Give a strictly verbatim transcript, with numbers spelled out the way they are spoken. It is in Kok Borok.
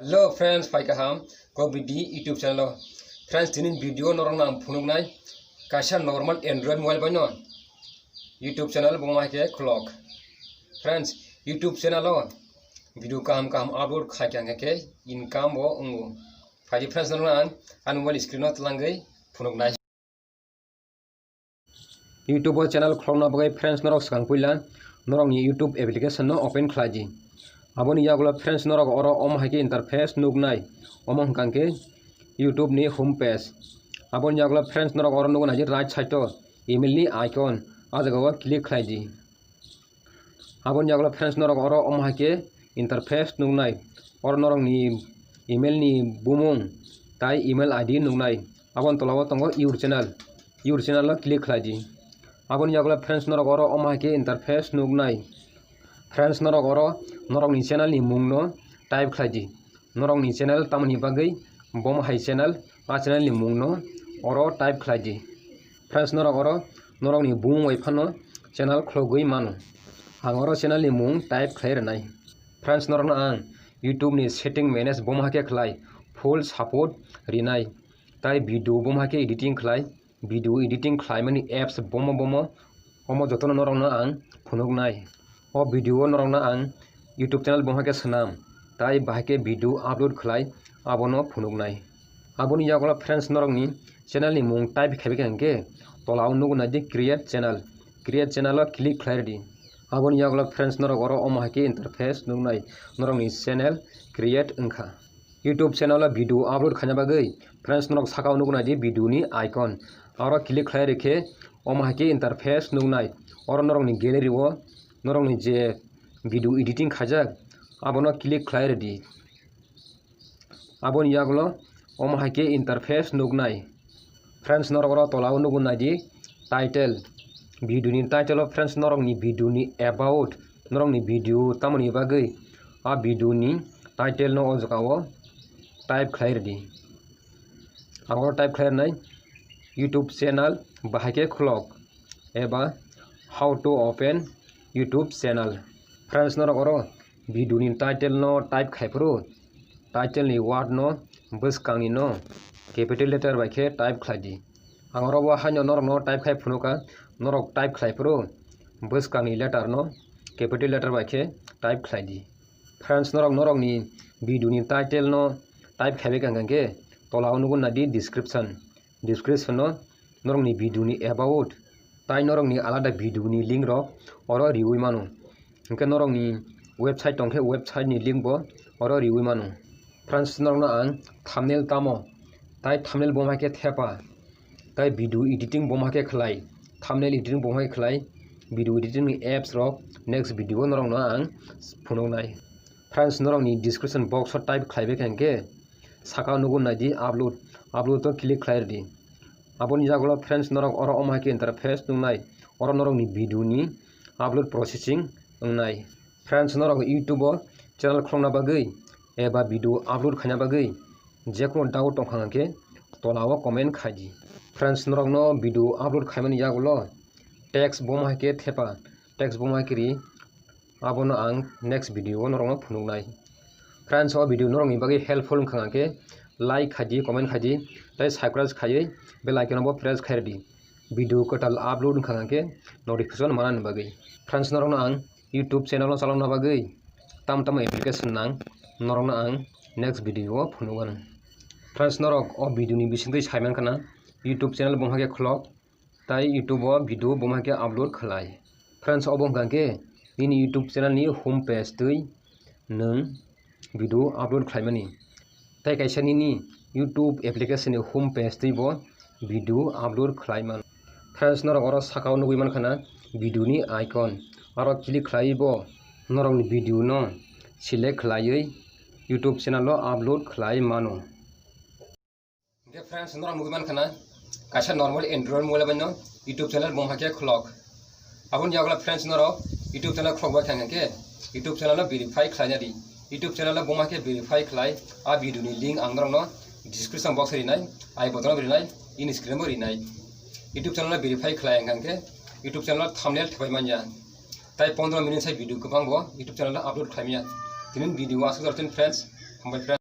Hello friends, phai kaham Kok Bidi YouTube channel o. Friends, tini video norok nang phunuknai kaisa normal Android mobile bai no YouTube channel boma hai khe khulok. Friends, YouTube channel o video kaham kaham upload khai khe hwnkhe income bo wngo. Phaidi friends, norok nang ani mobile screen o twlangwi phunuknai. YouTube o channel khulokna bagwi friends norok swkang puila norokni YouTube application no open khlai di. Aboni yagulo friends norok oro omo hai khe interface nuknai, omo hwnkha khe YouTube ni home page. Aboni yagulo friends norok oro nuknai di right side o email ni icon, ah jaga o click khlai di. Aboni yagulo friends norok oro omo hai khe interface nuknai. Oro norokni email ni bumung tai email I D nuknai. Aboni tola o tongo your channel. Your channel o click khlai di. Aboni yagulo friends norok oro omo hai khe interface nuknai. Friends norok oro norokni channel ni mung no type khlai di. Norokni channel tamoni bagwi boma hai channel, a channel ni mung no oro type khlai di. Friends, norok oro norokni bumung bai phano channel khulogwi mano. Ang oro channel ni mung type khlai rwnai. Friends, norokno ang YouTube ni setting manage boma hai khe khlai, full support rinai, tai video boma hai khe editing khlai, video editing khlaimani apps bomo bomo, omo jotono norokno ang phunuknai. O video o norokno ang YouTube channel boma hai khe swnam, tai bahai khe video upload khlai, abono phunuknai. Aboni yagulo friends, norokni channel ni mung type khaibai kha hwnkhe tola o nugo nai di create channel. Create channel o click khlai rwdi. Aboni yagulo friends, norok oro omo hai khe interface nuknai, norokni channel create wngkha. YouTube channel o video upload khaina bagwi friends, norok saka o nugo nai di video ni icon. Oro click khlai rwkhe omo hai khe interface nuknai. Oro norokni gallery o norokni je video editing khaijak, abono click khlai rwdi. Aboni yagulo omo hai khe interface nuknai. Friends, norok oro tola o nugo nai di title. Video ni title o friends, norokni video ni about, norokni video tamoni bagwi, a video ni title no o jaga o type khlai rwdi. Abo type khlai rwnai YouTube channel bahai khe khulok eba how to open YouTube channel. Friends, norok oro video ni title no type khai phuru, title ni word no bwskang ni no capital letter bai khe type khlai di. Ang oro bo haino norok no type khai phunukha, norok type khlai phuru bwskang ni letter no capital letter bai khe type khlai di. Friends, norok norokni video ni title no type khaibai kha hwnkhe tola o nugo nai di description. Description o norokni video ni about tai norokni alada video ni link rok oro riwi mano. Hwnkhe norokni website tongkhe website ni link bo oro riwi mano. Friends, norokno ang thumbnail tamo tai thumbnail boma khe thepa tai video editing boma khe khlai, thumbnail editing boma khe khlai, video editing ni apps rok next video o norokno ang phunuknai. Friends, norokni description box o type khlaibai kha hwnkhe saka o nugo nai di upload, upload o click khlai rwdi. Aboni yagulo friends, norok oro omo hai khe interface nuknai, oro norokni video ni upload processing wngnai. Friends, norok YouTube o channel khulokna bagwi eba video upload khaina bagwi jekunu doubt tongkha hwnkhe tola o comment khai di. Friends, norokno video upload khaimani yagulo text boma hai khe thepa, text boma hai khe ri, abono ang next video o norokno phunuknai. Friends, o video norokni bagwi helpful wngkha hwnkhe like khai di, comment khai di, tei subscribe khaiwi bell icon o bo press khai rwdi. Video kwtal upload wngkha hwnkhe notification manani bagwi. Friends, norokno ang YouTube channel o chalokna bagwi tam tamo application nang, norokno ang next video o phunukgano. Friends, norok o video ni bisingtwi saimankha na YouTube channel boma khe khulok, tai YouTube o video boma khe upload khlai. Friends, obo wngkha khe nini YouTube channel ni home page twi nwng video upload khlaimani. Tai kaisa nini YouTube application ni home page twi bo video upload khlai mano. Friends, norok oro saka o nugwi mankha na video ni icon. Oro click khlaiwi bo norokni video no select khlaiwi YouTube channel o upload khlai mano. Hwnkhe friends, norok nugwi mankha na kaisa normal Android mobile bai no YouTube channel boma khe khulok. Aboni yagulo friends, norok YouTube channel khulok bai kha hwnkhe YouTube channel no verify khlaina di. YouTube channel no boma khe verify khlai, a video ni link ang norokno description box o rinai, I button o rinai, in screen o rinai. YouTube channel no verify khlai hwnkhe YouTube channel o thumbnail thepai manya. Tai pondro minute sai video kwbang bo YouTube channel o upload khlai manya. Tini video aswk jar tin friends, hambai friends.